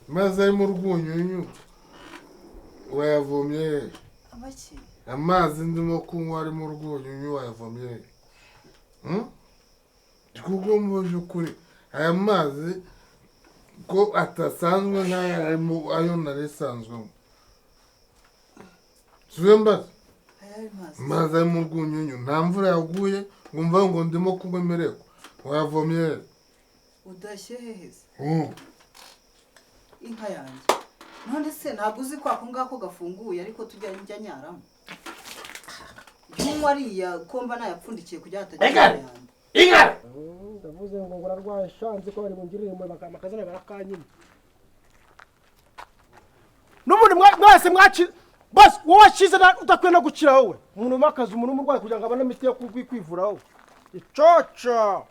Maze arimo urwunyunyu wayavomye he? Amaki? Amazi ndimo kunywa arimo urwunyunyu wayavomye he? Hmm? Kuko mu by'ukuri aya mazi ko atasanzwe nk'aya arimo, ayo nari isanzwemo, siwe mbaza. Ayahe mazi? Amazi arimo urwunyunyu, nta mvura yaguye ngo mve ngo ndimo kunywa imireko. Wayavomye he? Udashye hehe se? Hmm. Inka yanjye, none se ntabwo uzi ko ako ngako gafunguye, ariko tujya njya nyaramo kunywa ariya, ko mba nayapfundikiye kugira ngo hatagira imyanda? Inka. Ndavuze ngo urarwaye shanze ko bari bungirire impuhwe bakampa akazina barakanyima. N'ubundi mwese mwaci basi, wowe washize udakwiye no gukira. Wowe umuntu umakaza umuntu w'umurwayi kugira ngo abone imiti yo kwivura, wowe icoco.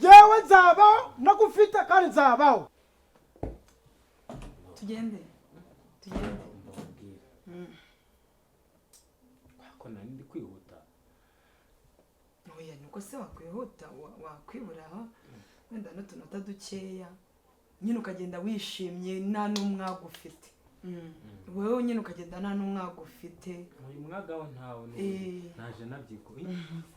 Yewe, nzabaho nagufite kandi nzabaho. Tugende, tugende. Mbabwira ko nari ndi kwihuta. Oya, nuko se wakwihuta, wakwibura wenda n'utunota dukeya nyine, ukagenda wishimye nta n'umwaga ufite. Wowe nyine ukagenda nta n'umwaga ufite. Uyu mwaga wo ntawe. Naje nabyiko.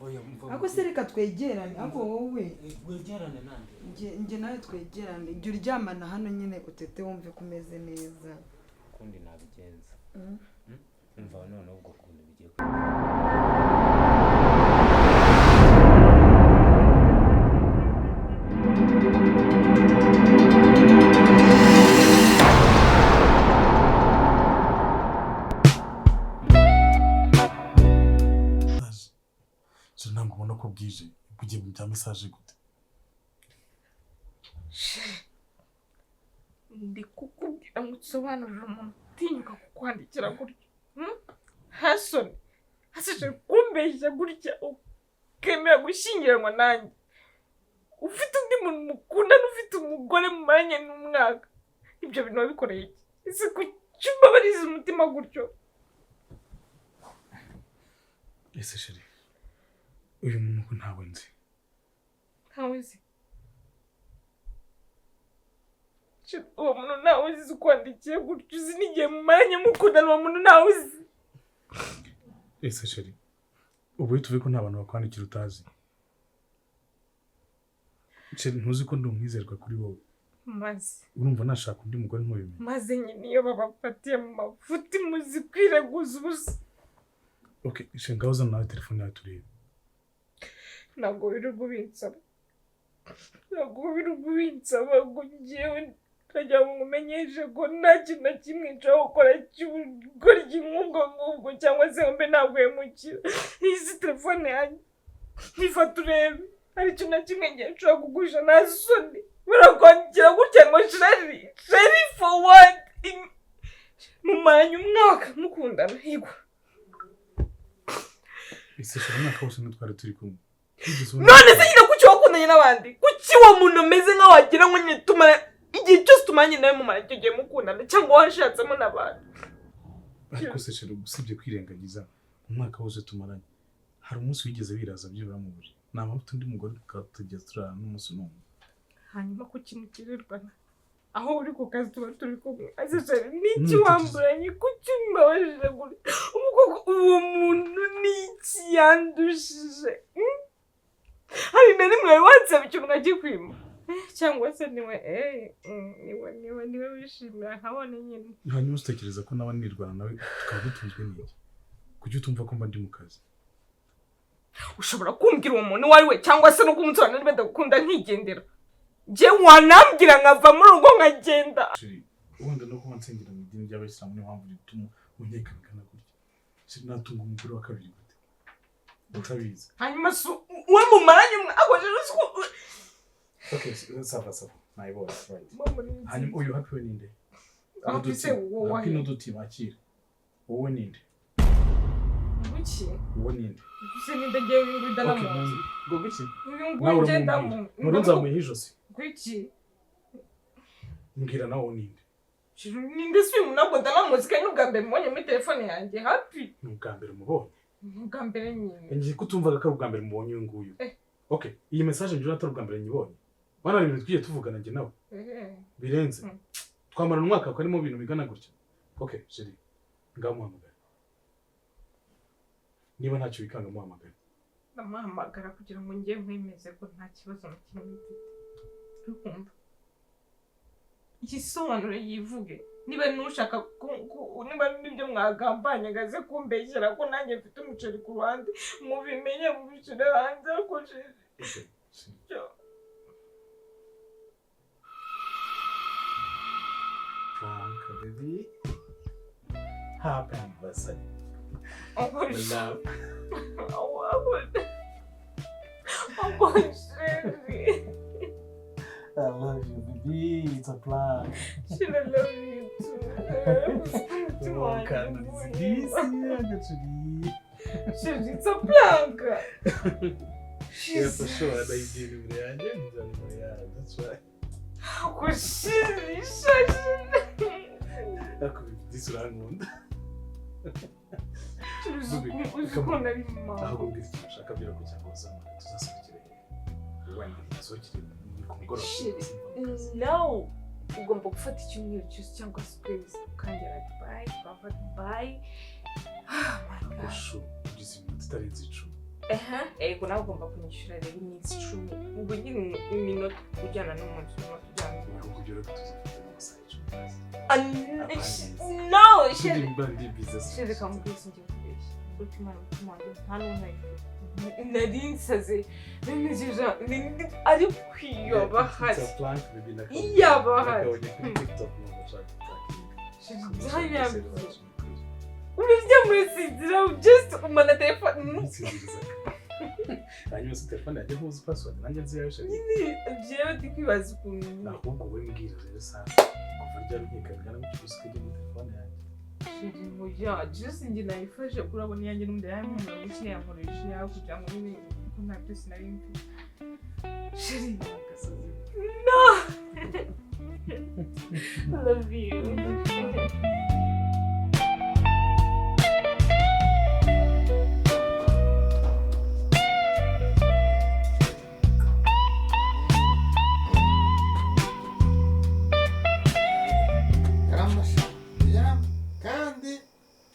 Oya, mva. Ariko se reka twegerane, ariko wowe Wegerane nande? Njye nawe twegerane. Jya uryamana hano nyine, utete, wumve ko umeze neza. Ukundi nabigenza. Umva noneho ubwo kuntu bigiye. Message je ntabwo ubona ko bwije, ugiye mu bya message gute? Ndi kukubwira ngo usobanurire umuntu utinyuka kukwandikira gutya. Hasoni hasije kumbeshya gutya, ukemera gushyingiranwa nanjye ufite undi muntu mukundana, ufite umugore mumaranye n'umwaka. Ibyo bintu wabikoreye iki? Ese kuki umbabariza umutima gutyo? Ese chérie, uyu muntu ko ntawe nzi? Ntawe uzi? Uwo muntu ntawe uzi ukwandikiye gutyo, uzi n'igihe mumaranye mukundana, uwo muntu ntawe uzi? Ese chérie, ubu tuvuge ko nta bantu bakwandikira utazi? Chérie, ntuzi ko ndi umwizerwa kuri wowe? Maze Urumva nashaka undi mugore ntubimenye? Maze nyine iyo babafatiye mu mafuti muzi kwireguza ubusa. Okay chérie, ngaho zana nawe telefone yawe turebe. Ntabwo wirirwa ubinsaba, ntabwo wirirwa ubinsaba ngo ngewe ndagira ngo nkumenyeshe ko nta kintu na kimwe nshobora gukora cy'ubugoryi nk'ubwo ngubwo, cyangwa se ngo mbe naguhemukira. Iyi si telefone yanjye, nifata urebe. Hari ikintu na kimwe ngiye nshobora kuguhisha? Nta soni, barakwandikira gutya ngo "Chérie, chérie", for what? Mumaranye umwaka mukundana, yego. Ese chérie, umwaka wose ntitwari turi kumwe? Wigeze ubona- None se nyine kuki wakundanye n'abandi? Kuki uwo muntu ameze nk'aho wagira ngo nyine tumara igihe cyose tumaranye nawe, mumara icyo gihe mukundana, cyangwa washatsemo n'abantu? Ariko se chérie, usibye kwirengagiza, umwaka wose tumaranye, hari umunsi wigeze wiraza byibura mu buriri? Nta mpamvu undi mugore tukaba tugeze turarana n'umunsi n'umwe. Hanyuma kuki mukirirwana aho uri ku kazi tuba turi kumwe? Ese chérie, niki wamburanye? Kuki mbabajije gutya? Ubu koko uwo muntu niki yandushije? Hmm? Hari na rimwe wari wansaba ikintu nkagikwima? Cyangwa se niwe niwe wishimira nkabona nyine? Hanyuma utekereza ko nawe nirwana nawe tukaba dutunzwe n'iki? Kuki utumva ko mba ndi mu kazi? Ushobora kumbwira uwo muntu uwo ari we, cyangwa se no kumusobanurira niba ndagukunda nkigendera? Njye wanambwira nkava muri urugo nkagenda. Chérie, wenda no kuba nsengera mu idini ry'Abayisilamu niyo mpamvu rituma unyekanigana gutya. Chérie, natunga umugore wa kabiri gute utabizi? Hanyuma si uwo mumaranye umwaka rero, si ko Okay, ça va, ça va, nayibonye, right? Hanyuma uyu Happy we ninde? Happy se wowe? Happy n'uduti bakira. Wowe ninde? Kuki? Wowe ninde? Se ninde? Ngewe uyu nguyu Okay, ndanamuzi. ngo guki? Uyu Nawe nguyu uramumbwira. ndamuzi. None nzamuye ijosi. Kuki? Mbwira nawe, wowe ninde? Ninde se uyu muntu? Ntabwo ndanamuzi, kandi n'ubwa mbere mubonye muri telefone yanjye, Happy. Ni ubwa mbere mubonye? Ni ubwa mbere nyine. Ngiye kutumvaga ko ari ubwa mbere mubonye uyu nguyu. Eh. Okay, iyi message njye atari ubwa mbere nyibonye. Bana hari ibintu twigiye tuvugana njye nawe birenze. Twamarana umwaka ko arimo ibintu bigana gutya. Okay, chérie. Ngamuhamagara. Niba ntacyo bikanga muhamagara. Ndamuhamagara kugira ngo njye nkwemeze ko nta kibazo na kimwe mfite. Urikumva? Igisobanuro yivuge. Niba nushaka niba nibyo mwagambanyaga aze kumbeshyera ko nanjye mfite umuceri ku ruhande mubimenye mubishyire hanze ariko Frank, baby. Happy anniversary. Oh, love. Oh, chérie. I love you, baby. It's a plan. Should I love you too? Chérie, it's a plank. Yeah, for sure. That's why. Oh, chérie, chérie. This one. No, ugomba gufata icyumweru cyose cyangwa se ukwezi ukongera bye, twafata bye. Ego nawe ugomba kunyishyura rero iminsi 10 ubwo nyine iminota ujyana n'umunsi umunota ujyana. No, chérie. Chérie, kamubwira singiye kubeshya. Kuko Imana umutima wanjye nta n'umwe ayifite. Nari nsaze ari kwiyoba hari. Iyaba hari. Urya murasinzira just umana telefone. Hanyuma se telefone yanjye ntuzi password nanjye nzi yawe chérie. Nyine jewe ndi kwibaza ukuntu nyine. Ahubwo wowe mbwira rero sasa kuva ryari unkeka bingana gutyo uzi ko ijya muri telefone yanjye. Chérie oya just njye nayifashe urabona iyanjye n'undi yampamagaye gutya yankoresha iyawe kugira ngo nyine kuko nta byose nari mfite. Chérie no. Love you.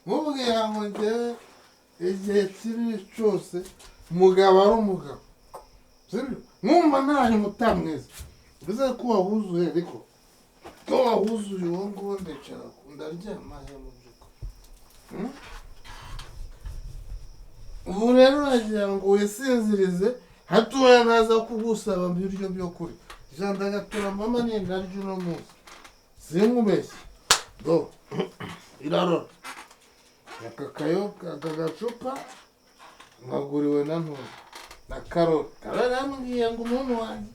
Mubwira ngo njyewe igihe kibi cyose umugabo ari umugabo sibyo nkumva ntayo umutamwiza bize ko wahuzuye ariko ko wahuzuye uwo nguwo ndicara ndaryama mu by'ukuri. Ubu rero uragira ngo wisinzirize hatoya ntaza kugusaba ibiryo byo kurya jandagatura mama nindarya uno munsi sinkubeshye do irarora aka kayoka aka gacupa nkaguriwe na ntuza na karori karori yambwiye ngo umuntu wanjye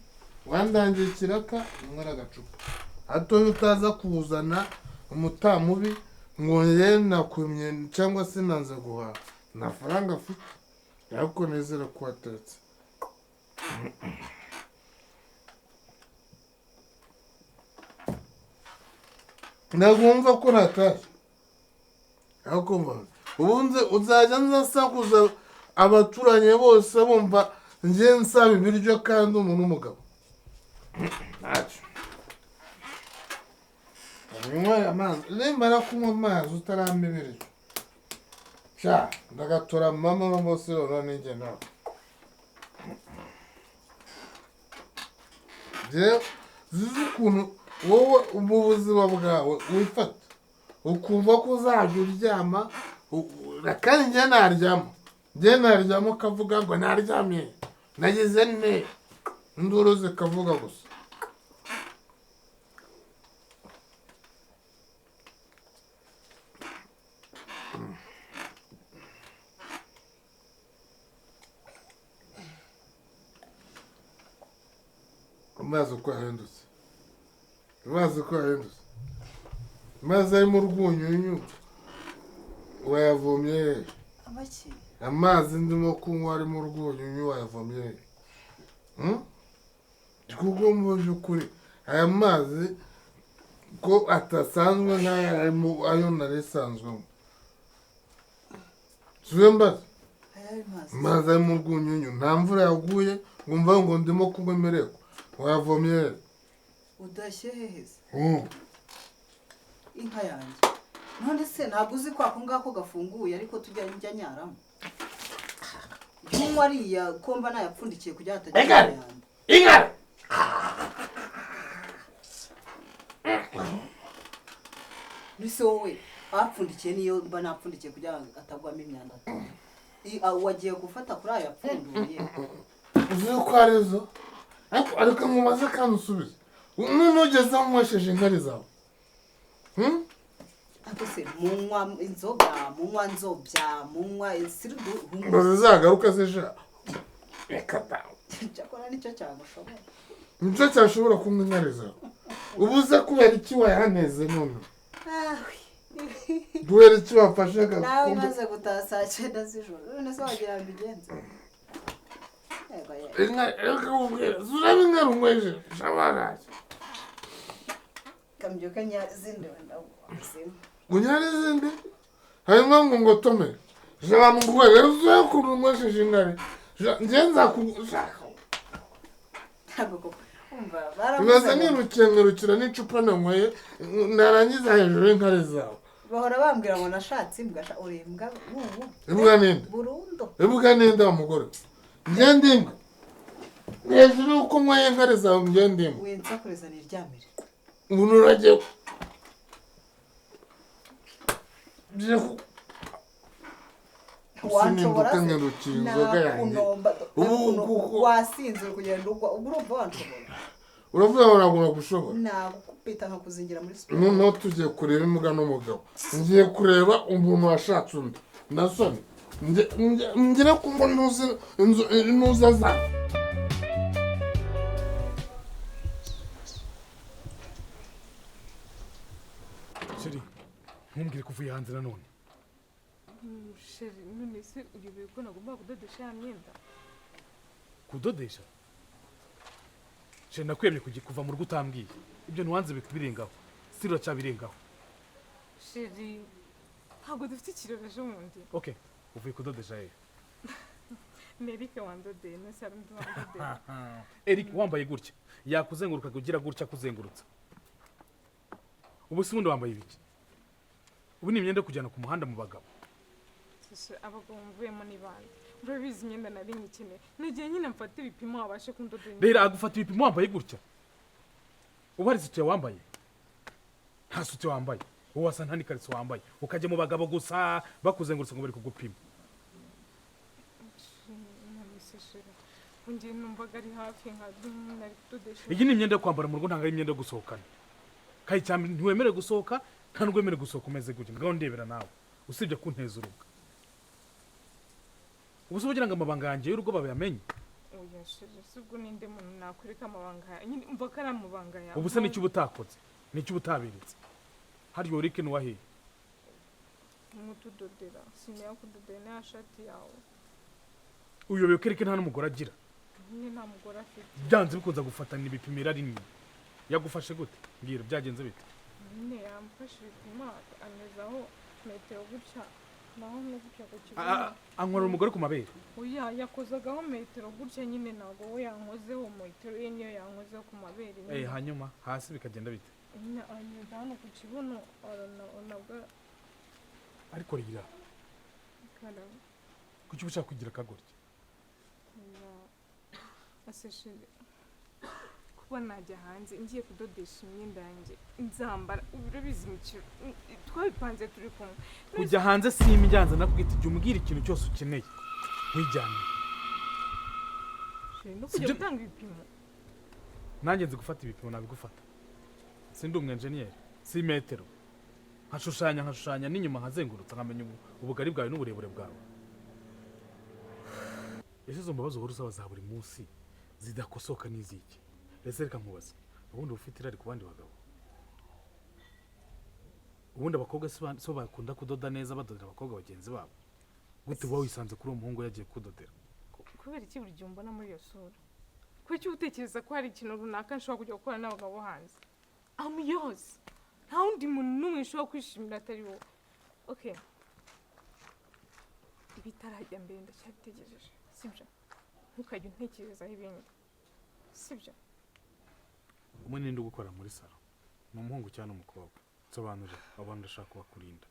wandangiye ikiraka unywera agacupa hatoya utaza kuzana umutamubi ngo njye nakwimye cyangwa se nanze guhaha nta faranga afite ariko nizere ko watetse. Ntabwo wumva ko natashye ariko ubundi uzajya nzasakuza abaturanyi bose bumva njye nsaba ibiryo kandi umuntu w'umugabo ntacyo nywa amazi nimara kunywa amazi utarampa ibiryo sha ndagatora mama bose rero ninjye nawe zizi ukuntu wowe mu buzima bwawe wifata ukumva ko uzajya uryama kandi njye naryama ukavuga ngo naryamye nagize ne induru zikavuga gusa. Amazi uko yahindutse amazi arimo urwunyunyu wayavomye hehe? Amazi ndimo kunywa arimo urwunyunyu wayavomye hehe? Kuko mu by'ukuri aya mazi ko atasanzwe nk'aya ayo nari isanzwemo siwe mbaza amazi arimo urwunyunyu nta mvura yaguye ngo mva ngo ndimo kunywa imireko Wayavomye? Udashye heheze? Mm. Inka yanjye. None se ntabwo uzi ko ako ngako gafunguye ariko tujya njya nyaramo? Kunywa ariya ko mba nayapfundikiye kugira hatagira Inkari! imyanda. Inkari! Mbese wowe apfundikiye niyo mba napfundikiye kugira ngo atagwamo imyanda. Wagiye gufata kuri aya apfunduye. Uzi ko ari zo? Ariko ariko nkubaze kandi usubize. None ugeze aho unywesheje inkari zawe. Hmm? Ariko se munywa inzoga, munywa nzobya, munywa isirudu, Ngo zizagaruke se sha. Reka da. Cyakora nicyo cyagushobora. Nicyo cyashobora kunywa inkari zawe. Ubuze kubera iki wayaneze none? Kubera iki wafashe Nawe agakombe? maze gutaha saa 9 z'ijoro. None se wagira ngo mbigenze? Yego yego. Inka reka nkubwire. Zuraba inkari unywesheje. Shabaraje. Kambyuka nyazindi wenda wazima. Unyara izindi? Hanyuma ngo ngotome. Jaba mugwe uzuye ukuntu unywesheje inkari. Njye nzakushaka. Ntabwo koko. Umva baravuze Ibaze ngo nirukiye nkirukira n'icupa nanyweye narangiza hejuru y'inkari zawe. Bahora bambwira ngo nashatse imbwa sha uri imbwa ubu. Imbwa ninde? Burundu. Imbwa ninde wa mugore? Njye ndi imbwa. Hejuru y'uko unyweye inkari zawe njye ndi imbwa. Winsakureza niryamire. Ubu nuragiye. Ngiye ku Wanshobora Sininduka se? nkirukira inzoga yanjye. Nakunomba. Ubu kuko Wasinze uri kugenda ugwa ubwo urumva wanshobora. Uravuga ngo ntabwo nagushobora. Nagukubita nkakuzingira muri siporo. Noneho tugiye kureba imbwa n'umugabo. Ngiye kureba umuntu washatse undi. Ndasoni. Ngire ku ngo ntuzi inzu ntuza za. Sheri, ntumbwire ko uvuye hanze nanone. Sheri, none se uyobewe ko nagomba kudodesha ya myenda? Kudodesha? Sheri, nakwemye kuva mu rugo utambwiye. Ibyo ntiwanze bikubirengaho. Si uracyabirengaho. Sheri, ntabwo dufite ikirori ejo bundi. Okay, uvuye kudodesha hehe? Ni Eric wandodeye, none se hari undi wandodeye. Eric wambaye gutya. Yakuzengurukaga ugira gutya akuzengurutsa. Ubu se ubundi wambaye ibiki? Ubu ni imyenda yo kujyana ku muhanda mu bagabo. Shisha, abagabo mvuyemo ni bande? Urabizi imyenda nari nyikeneye. Ni igihe nyine mfata ibipimo wabashe kundodera imyenda. Rero agufata ibipimo wambaye gutya. Ubu hari sutiya wambaye? Nta sutiya wambaye. Wowe wasa nta n'ikariso wambaye. Ukajya mu bagabo gusa bakuzengurutsa ngo bari kugupima. Ngiye numvaga ari hafi nka nari kudodesha. Iyi ni imyenda yo kwambara mu rugo, ntabwo ari imyenda yo gusohokana. Kandi cyane ntiwemerewe gusohoka, nta nubwo wemerewe gusohoka umeze gutya. Ngaho ndebera nawe. Usibye kunteza urugo. Ubu se ugira ngo amabanga yanjye y'urugo babayamenye? Oya sheri, si ubwo ninde muntu nakwereka amabanga yawe? Nyine umva ko ari amabanga yawe. Ubu se nicyo uba utakoze? Nicyo uba utaberetse? Harya Eric ni uwahehe? Nk'utudodera, simenya kudodera n'iya shati yawe. Uyobewe ko Eric nta n'umugore agira? Nyine nta mugore afite. Byanze bikunze gufatana ibipimo irari nini. Yagufashe gute? Mbwira byagenze bite? Nyine yamfashe ibipimo amezaho metero gutya. Naho no gutya ku kibuno. Ankorera umugore ku mabere. Oya, yakozagaho metero gutya nyine, ntabwo we yankozeho metero ye niyo yankozeho ku mabere nyine. Hanyuma hasi bikagenda bite? Nyine anyuza hano ku kibuno nabwo. Ariko rira. Karame. Kuki uba ushaka kugira akagoryi? Asesheri. Kuba najya hanze ngiye kudodesha imyenda yanjye nzambara urabizi mu kiro twabipanze turi kumwe. Kujya hanze si imijyanza nakubwita igihe umbwira ikintu cyose ukeneye nkwijyane. No kujya gutanga ibipimo. Nanjye nzi gufata ibipimo nabigufata. Sindi umu engineer, si metero. Nkashushanya n'inyuma nkazengurutsa nkamenya ubugari bwawe n'uburebure bwawe. Ese izo mbabazi uhora usaba za buri munsi zidakosoka n'iziki? Ese reka nkubaze, ubundi ufite irari ku bandi bagabo? Ubundi abakobwa si bo bakunda kudoda neza badodera abakobwa bagenzi babo? Gute uba wisanze kuri uwo muhungu yagiye kudodera? Kubera iki buri gihe umbona muri iyo sura? Kuki utekereza ko hari ikintu runaka nshobora kujya gukora n'abagabo hanze? I'm yours. Nta wundi muntu n'umwe nshobora kwishimira atari wowe. Okay. Ibitarajya mbere ndacyabitegereje, sibyo? Ntukajye untekerezaho ibindi, sibyo? Umwe ninde ugukora muri salo, ni umuhungu cyangwa umukobwa? Nsobanurira abantu, ndashaka kubakurinda.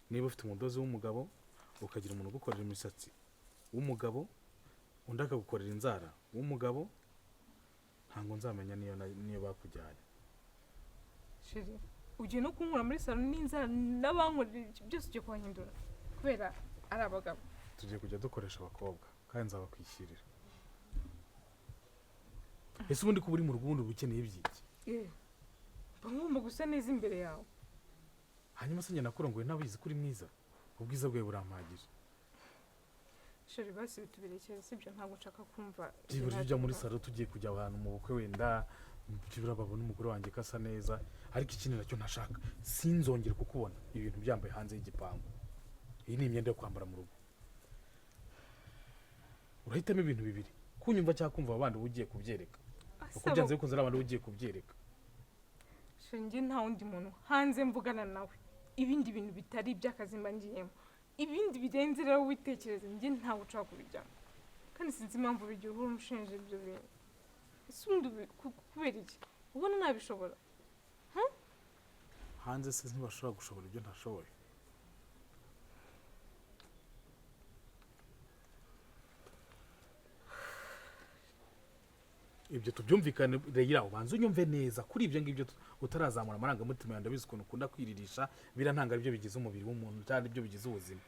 Niba ufite umudozi w'umugabo, ukagira umuntu ugukorera imisatsi w'umugabo, undi akagukorera inzara w'umugabo, ntabwo nzamenya niyo bakujyanye. Chéri, ugiye no kunkura muri salo n'inzara n'abankorera ibyo byose, ugiye kubahindura kubera ari abagabo? Tugiye kujya dukoresha abakobwa kandi nzabakwishyirira. Ese ubundi kuba uri mu rugo, ubundi uba ukeneye ibyiki? Mba ngomba gusa neza imbere yawe. Hanyuma se njye nakurongoye ntabizi ko uri mwiza? Ubwiza bwawe burampagije. Chéri, basi bitubirekere, sibyo? Ntabwo nshaka kumva. Byibura iyo ujya muri salo, tugiye kujya ahantu mu bukwe, wenda byibura babona umugore wanjye ko asa neza. Ariko ikindi nacyo ntashaka, sinzongere kukubona ibintu byambaye hanze y'igipangu. Iyi ni imyenda yo kwambara mu rugo. Urahitamo ibintu bibiri: kunyumva cyangwa kumva abo bandi uba ugiye kubyereka, kuko byanze bikunze ari abandi uba ugiye kubyereka. Chéri, njye nta wundi muntu hanze mvugana nawe ibindi bintu bitari iby'akazi mba ngiyemo. Ibindi birenze rero witekereza, njye ntabwo nshobora kubijyamo, kandi sinzi impamvu buri gihe uhora umushinja ibyo bintu. Ese ubundi kubera iki ubona nabishobora? Hanze se ntibashobora gushobora ibyo ntashoboye? Ibyo tubyumvikane. Reyira, ubanza unyumve neza kuri ibyo ngibyo, utarazamura amarangamutima yawe. Ndabizi ukuntu ukunda kwiririsha. Biriya ntabwo ari byo bigize umubiri w'umuntu cyangwa ari byo bigize ubuzima.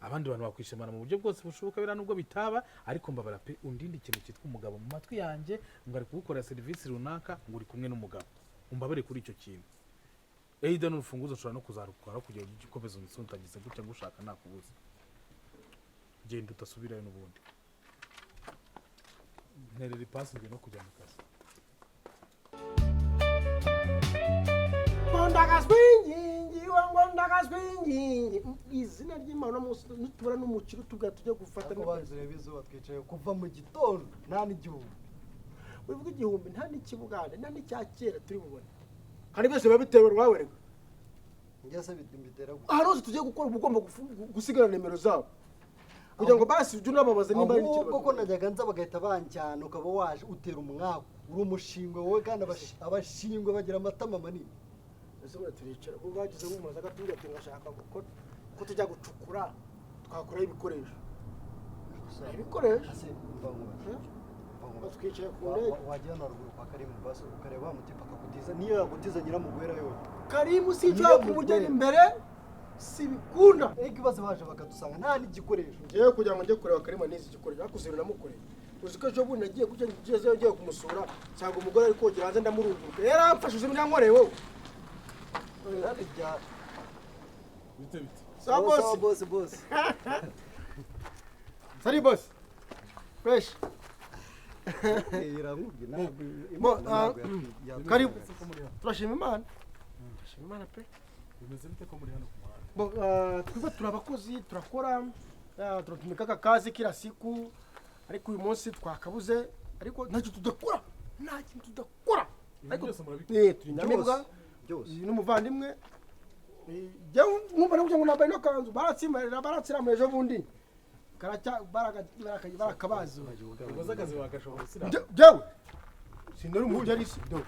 Abandi bantu bakwishimana mu buryo bwose bushoboka, biriya nubwo bitaba. Ariko mbabara pe, undinde ikintu cyitwa umugabo mu matwi yanjye, ngo ari kugukorera serivisi runaka, ngo uri kumwe n'umugabo. Umbabare kuri icyo kintu. Eyida n'urufunguzo ushobora no kuzarutwara kugira ngo ujye ukomeza unsuntagize gutya. Ngushaka nakubuze. Genda udasubirayo n'ubundi. Nterera ipasi, ngiye no kujya mu kazi. Ngo ndakazwingingi, ngo ndakazwingingi, izina ry'Imana, uno munsi nitubona n'umukiro tubwira tujye gufata. Ariko banza urebe izuba, twicaye kuva mu gitondo nta n'igihumbi. Wivuga igihumbi, nta n'ikibugande, nta n'icya kera turi bubone, kandi byose biba bitewe rwawe reka. Njye se mbitera gute? Ahantu hose tugiye gukora uba ugomba gusigara nimero zabo kugira ngo basi ujye unababaza nimba hari Ahubwo ko n'ikintu. Najyaga nza bagahita banjyana, ukaba waje utera umwaku, uri umushingwe wowe, kandi abashingwe bagira amatama manini. Ese buriya turicara ubwo bwagize nk'umuntu agatubwira ati ngashaka gukora ko tujya gucukura, twakoraho ibikoresho, ibikoresho. Ase mva nkubaze, mva nkubaze. Twicaye ku ndege. Wajya hano haruguru kwa Karimu, basi ukareba wa mutipe akakutiza, niyo yagutiza nyiramugwera yose. Karimu sinshobora kumugera imbere, sibikunda. Ariko ibibazo, baje bakadusanga nta n'igikoresho. Ngewe kugira ngo njye kureba Karima n'izi gikoresho, ariko uzi namukoreye. Uzi ko ejo bundi nagiye gutya, ngezeyo ngiye kumusura, nsanga umugore ari kogera hanze, ndamurunguruka, yaramfashije ibyo yankoreye wowe. Bite bite? Sawa boss. Boss, boss. Salut boss, fresh. Iramubwi ntabwo Bo, Imana ah, ntabwo karibu. Turashima Imana, turashima Imana pe. Bimeze bite ko muri hano ku muhanda? Bo, twebwe turi abakozi, turakora, tunatumika aka kazi kila siku, ariko uyu munsi twakabuze, ariko ntacyo tudakora, nta kintu tudakora. Ibintu Ariko byose murabikora? Turi nyamibwa. Byose. Uyu ni umuvandimwe. Jyewe nkumva nakugira ngo nambaye ino kanzu baratsimbarira, baratsiramuye ejo bundi, karacya barakabazi. Ubwo se akazi wakashobora usira? Jyewe sindari umubyeyi si do,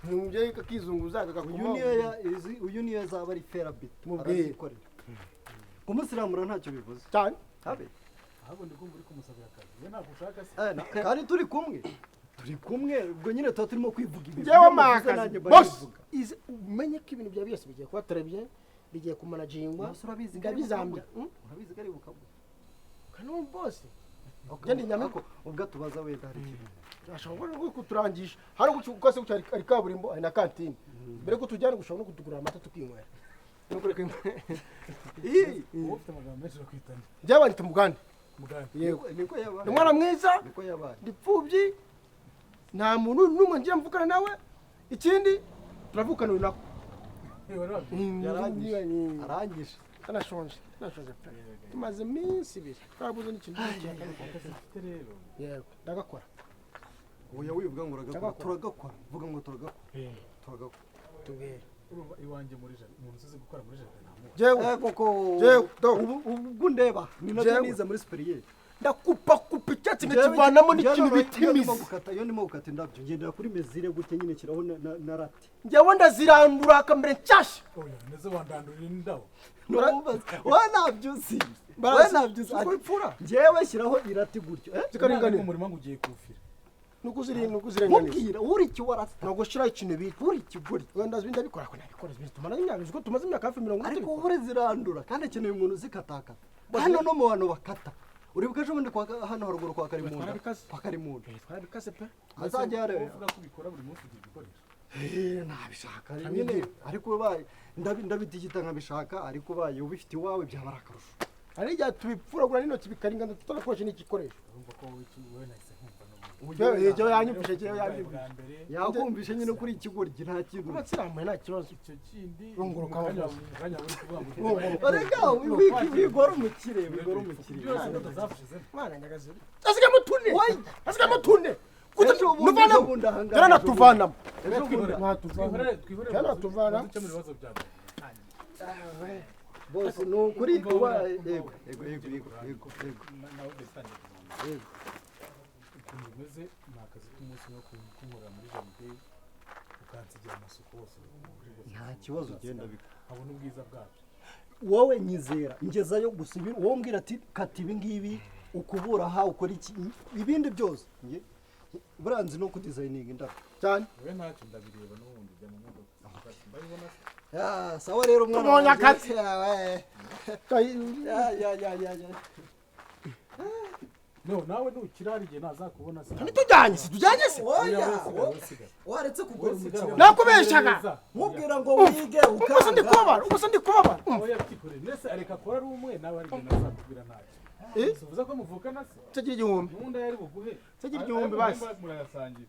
ni umubyeyi kakizunguza Uyu kakakuma. Niyo uyu niyo azaba ari ferabito. Mubwire. Arazikorera, kumusiramura ntacyo bivuze. Cyane. Habe. Ahubwo ndi kumva uri kumusabira akazi, we ntabwo ushaka se? Kandi turi kumwe, turi kumwe, ubwo nyine tuba turimo kwivuga ibi. Njyewe Iyo muvuze makazi nanjye mba boss nivuga. Umenye ko ibintu bya byose bigiye kuba terebye, bigiye kumanagingwa. Boss, urabizi ko ari Ndabizambya. bukagwe. Urabizi ko ari bukagwe. Kandi boss, njye ndi nyamibwa. Ariko ubwo atubaza wenda hari ikintu. Ashobora no kuturangisha hari gukase gutya, hari kaburimbo, hari na kantine. Mbere ko tujyana gushobora no kutugurira amata tukinywera. Ii, Wowe ufite amagambo menshi, urakwitana? Njyewe banyita Mugande. Mugande. Yego. Niko yabaye. Ni umwana mwiza. Niko yabaye. Ndi pfubyi, nta muntu n'umwe ngiye mvukana nawe. Ikindi, turavukana uyu nako. Yarangije, arangije. Anashonje, anashonje pe. Tumaze iminsi 2 twabuze n'ikintu cy'ikiyaka. Akazi mfite rero. Yego, ndagakora. Oya, wivuga ngo uragakora. Ndagakora. Turagakora, vuga ngo turagakora, turagakora. Tubwire. Urumva iwanjye muri jardin, umuntu uzi gukora muri jardin ntamuzi. Jewe Koko. Jewe, do. Ubu ubwo ndeba ni nabyo Jewe. nize muri supérieur. Ndakupakupa icyatsi nkakivanamo n'ikintu bita imizi. Iyo ndimo gukata indabyo ngendera kuri mezire gutya nyine kiraho na rati. Njyewe ndazirandura akamere nshyashya. Oya, neze wandandurira indabo. Wowe ntabyo uzi. Wowe ntabyo uzi. Uko bipfura. Njyewe shyiraho irati gutyo. Zikaringanira. Umurima ngo ugiye kuwufira. Nukuzirenganiza. Mubwira uri iki warata. No gushira ikintu bita uri ikigori. Wenda ndabikora ko nabikora tumara imyaka uko tumaze imyaka hafi 40. Ariko uri zirandura kandi akeneye umuntu uzikatakata. Hano no mu bantu bakata. Uribuka ejo bundi kwa hano haruguru kwa Karimunda. Kwa Karimunda. Twarabikase pe. Azajya yareba. Uvuga ko ubikora buri munsi ugira ibikoresho. Nabishaka nyine ariko baye ndabidigita nkabishaka ariko baye ubifite iwawe byaba ari akarusho. Hari igihe tubipfuragura n'intoki bikaringana tutanakoresha n'igikoresho. Urumva ko wowe nahise nkumva n'ubu. Jewe yanyumvishe, jewe yanyumvishe. Yakumvishe nyine kuri ikigoryi nta kintu. Kuba tsiramuye nta kibazo. Icyo kindi runguruka abakozi. Reka wigora umukire, wigora umukire. Mwana nyagazi. Asigamo tune. Asigamo tune. Nuvanamo. Tena tuvanamo. Twihorere tuvanamo. Bose ni ukuri kuba yego yego yego yego yego. Yego. Ukuntu bimeze ni akazi k'umunsi wo kunkorera muri jaride ukansigira amasuku hose. Nta kibazo ugenda bikora. Nkabona ubwiza bwabyo. Wowe nyizera ngezayo gusa ibi wowe mbwira ati kata ibi ngibi ukubura aha ukora iki ibindi byose. Buriya nzi no kudizayininga indabyo. Cyane. Wowe ntacyo ndabireba n'ubundi ujya mu modoka. Ndabibona se. Sawa rero mwana wanjye. Tubonye akazi. Ya. No, nawe ntukirara igihe nazakubona se. Ntitujyanye se, tujyanye se. Oya, waretse kugora umukire. Nakubeshaga. Mubwira ngo wige ukanga. Ubuse ndi kubabara, ubuse ndi kubabara. Oya byikorere. Nese areka akora ari umwe nawe ari igihe nazakubwira ntacyo. Uvuze ko muvukana se? Cyagira igihumbi. N'undi yari buguhe. Cyagira igihumbi basi. Murayasangira.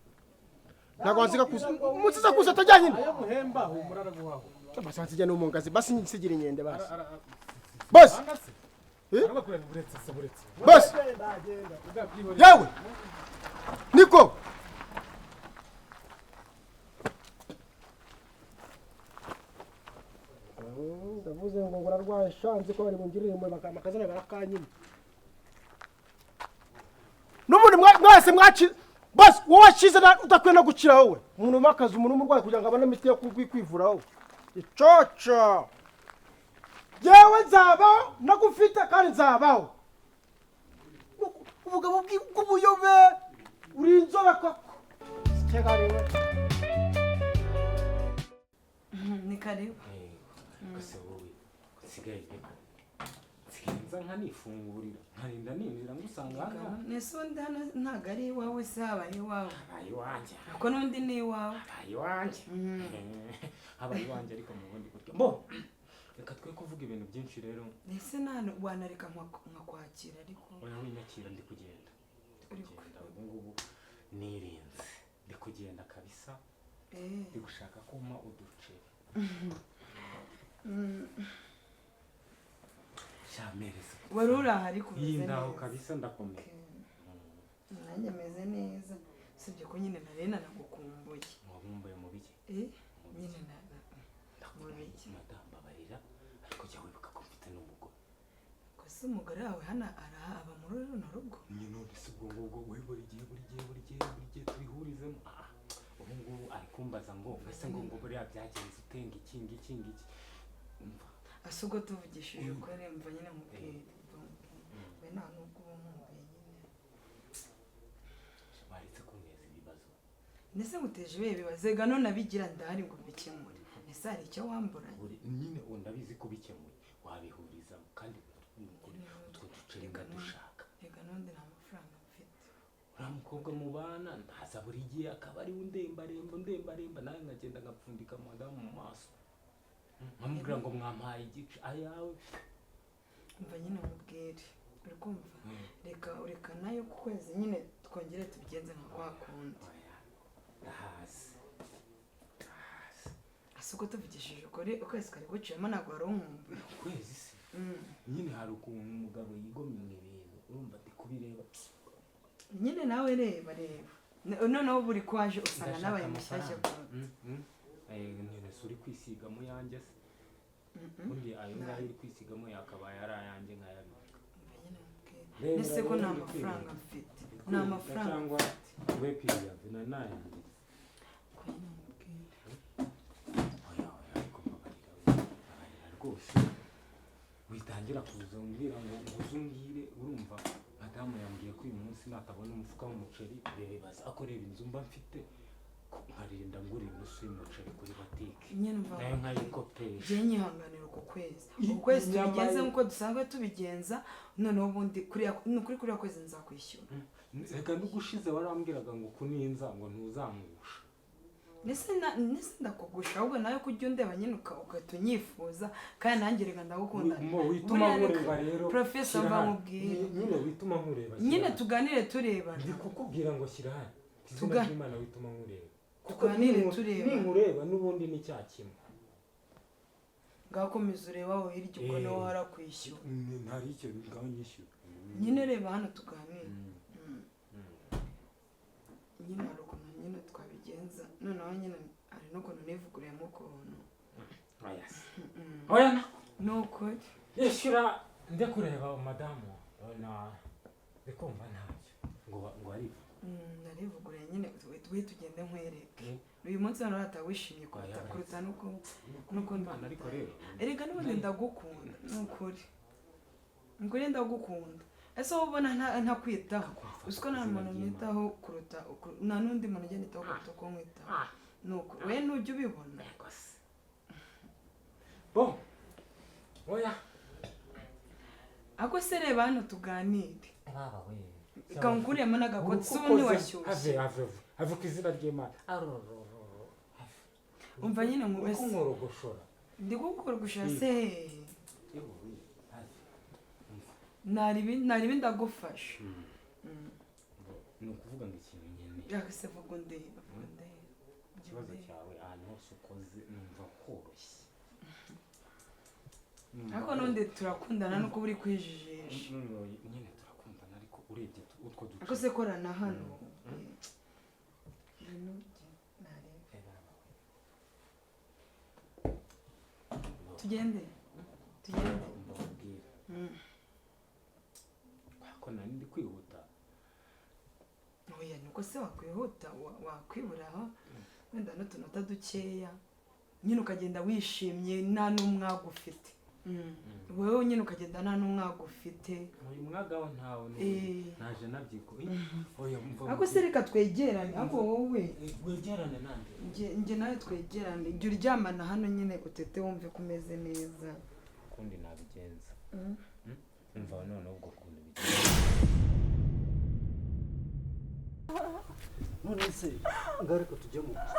Ntabwo wansiga kuza. Umusiza kuza atajyanye. Ayo muhemba humura araguhaho. Basi wansiga no mu ngazi, basi nsigira inyende basi. Basi. Basi. Yewe. Niko. Ndavuze ngo ngurarwaye shanze ko bari bungirire mu bakazana barakanyima. N'ubundi mwese mwaci basi wowe washize udakwiye no gukira wowe. Umuntu makaza umuntu umurwayi kugira ngo abone imiti yo kwivura wowe. Icoco. Yewe nzabaho nagufite kandi nzabaho. Ubugabo bw'ubuyobe uri inzobe koko. Kitegariwe. Ni karibu. Kose wowe nsigaye nsigaye nkanifungurira nkarinda ninjira ngusanga hano. Nese undi hano ntago ari iwawe se haba ari iwawe? Habaye iwanjye. Ariko n'undi ni iwawe. Habaye iwanjye. Habaye iwanjye ariko mu bundi buryo. Mbo reka twe kuvuga ibintu byinshi rero. Nese nano wanareka nkakwakira ariko. Oya winyakira ndi kugenda. Ubu ngubu nirinze. Ndi kugenda kabisa. Ndi gushaka kuma uduce. Shamereza. Wari uraha ariko umeze neza. Ndaho kabisa ndakomeye. Nanjye meze neza. Usibye ko nyine narena nagukumbuye. Wabumbuye mu biki? Nyine na mu biki? Madame babarira ariko jya wibuka ko mfite n'umugore. Ko se umugore wawe hano arahaba muri runo rugo? Nyine none se ubwo ngubwo we buri gihe tubihurizemo. Ubu ngubu ari kumbaza ngo mbese ngo ngo buriya byagenze utenga iki ngiki ngiki. Umva. Asugo tuvugishije ukuri mva nyine nkubwire. We nta nubwo uba nkumbuye nyine. Waretse kunteza ibibazo. Nese nguteje ibihe bibazo ga none abigira ndahari ngo mbikemure. Ese hari icyo wamburanye? Nyine ubu ndabizi ko ubikemuye wabihurizamo kandi utwo duce dushaka. Reka n'undi nta mafaranga mfite. Uriya mukobwa mubana ntaza buri gihe akaba ari undembaremba nawe nkagenda ngapfundika madamu mu maso. Nkamubwira ngo mwampaye igice ayawe. Umva nyine nkubwire. Uri kumva? Reka ureka nayo ku kwezi nyine twongere tubigenze nka kwa kundi. Ndahazi. Asuko tuvugishije ukuri ukwezi kari guciyemo ntabwo wari unkumbuye. Ukwezi se? Nyine hari ukuntu umugabo yigomye ibintu urumva ndi kubireba. Nyine nawe reba reba. Noneho buri kwaje usanga nabaye mushyashya kuruta. Nyine se uri kwisigamo yanjye se? Ubundi ayo ngayo uri kwisigamo yakabaye ari ayanjye nkayabika. Ese ko nta mafaranga mfite, nta mafaranga cyangwa mfite. We piriya nayanditse. Ko nyine nkubwire. Oya, oya, ariko mbabarira, mbabarira rwose, witangira kuza umbwira ngo uze umbwire. Urumva madamu yambwiye ko uyu munsi natabona umufuka w'umuceri, reba ko reba inzu mba mfite, ko nkarinda ngura inusu y'umuceri kuri botike Nyine umva, nayo nkayikopesha. Njye nyihanganira uku kwezi, uku kwezi Inyama tubigenze ye- nk'uko dusanzwe tubigenza. Noneho ubundi kuriya ni ukuri, kuriya kwezi nzakwishyura. Reka, n'ugushize warambwiraga ngo kuninza ngo ntuzangusha. Nese ndakugusha? Ahubwo nawe kujya undeba nyine ugahita unyifuza, kandi nanjye reka ndagukunda. Mo wituma Buriya reka- nkureba rero. Professor, Shyira mva hano. nkubwire. Nyine wituma nkureba, shyira Nyine hano. tuganire turebana. Ndi kukubwira ngo shyira hano, izina ry'Imana, wituma nkureba kuko Tuganire turebana. Ninkureba n'ubundi ni cya kimwe. Ngakomeza ureba aho hirya, ubwo Eh. niho harakwishyura. Ntari icyo, ngaho nyishyura. Nyine reba hano tuganire. Nyine hari ukuntu nyine twabigenza, noneho nyine hari n'ukuntu nivuguruyemo ukuntu. Oya se. Oya na Ni ukuri. Yishyura njye kureba madamu na ndi kumva ntacyo ngo arivuga. Narivuguruye nyine, we tugende nkwereke. Uyu munsi hano urata wishimye kuruta Oya, kuruta nuko Imana, ariko rero Erega n'ubundi ndagukunda, ni ukuri, ni ukuri ndagukunda. Ese wowe ubona ntakwitaho? Uzi ko nta Izina muntu ry'Imana. nitaho kuruta nta n'undi muntu ujya nitaho kuruta uko nkwitaho. Ni ukuri, we ntujya ubibona. Yego se. Bon, oya. Ako se reba hano tuganire. Baba we. Kankuriyemo n'agakoti se, ubundi washyushye. Have, have, have, ku izina ry'Imana, arorororo, have. Umva nyine nkubese. Kunkorogoshora. Ndi kukurogoshora se hehe? Yewe we, have, umva. Naribi ndagufasha. Ni ukuvuga ngo ikintu nkeneye Yakase, vuga undeba, vuga undeba. Ikibazo cyawe, ahantu hose ukoze numva horoshye. Numva Ariko n'undi turakundana, nuko uba uri kwijijisha. Nyine turakundana, ariko urebye utwo duce Ariko se korana hano. Ibintu narebe. Eh, baba we. Tugende, tugende. Mbabwira ko nari ndi kwihuta. Oya, nuko se wakwihuta, wakwiburaho wenda n'utunota dukeya, nyine ukagenda wishimye nta n'umwaga ufite. Wowe nyine ukagenda nta n'umwaga ufite. Uyu mwaga wo ntawe. Eh. Naje nabyiko. Oya, mva. Ariko se reka twegerane, ariko wowe Wegerane nande? Njye nawe twegerane, jya uryamana hano nyine utete, wumve ko umeze neza. Ukundi nabigenza. Umva noneho ubwo kuntu bigenza. None se ngaruka tujye mu nzu.